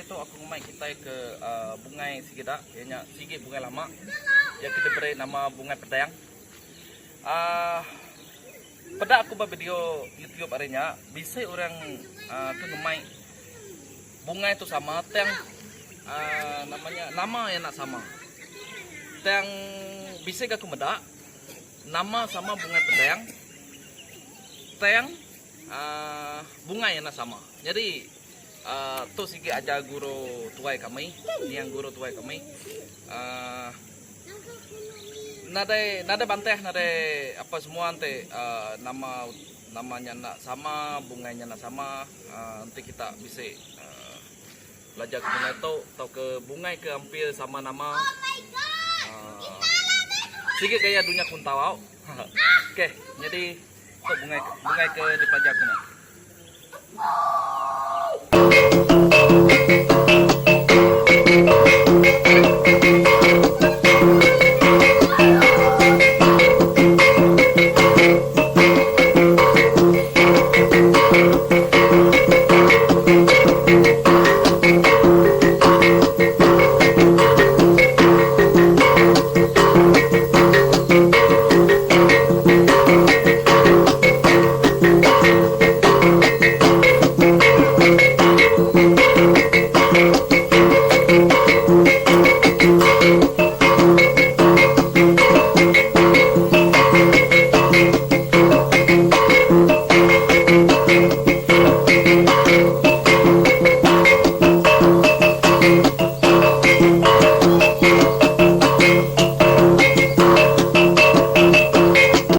tu aku ngemai kitai ke uhh bungai sigida iya nya sigi bungai lama iya ke diberi nama bungai pedang. Uhh peda aku ba video youtube ari nya bisi orang uhh ke ngemai bungai tu sama tang uhh nama nya nama iya enda sama. Tang bisi ga aku meda nama sama bungai pedang tang uhh bungai enda sama. Nyadi uhh tu sigi ajar guru tuai kami niang guru tuai kami uhh nadai nadai bantah nadai apa semua enti uhh nama nama nya enda sama bungai nya enda sama uhh enti kita bisi uhh belajar ke bungai tu tauka bungai ke ampir sama nama uhh sigi gaya dunya kuntau au. Okey nyadi tu bungai bungai ke dipelajar ku nya.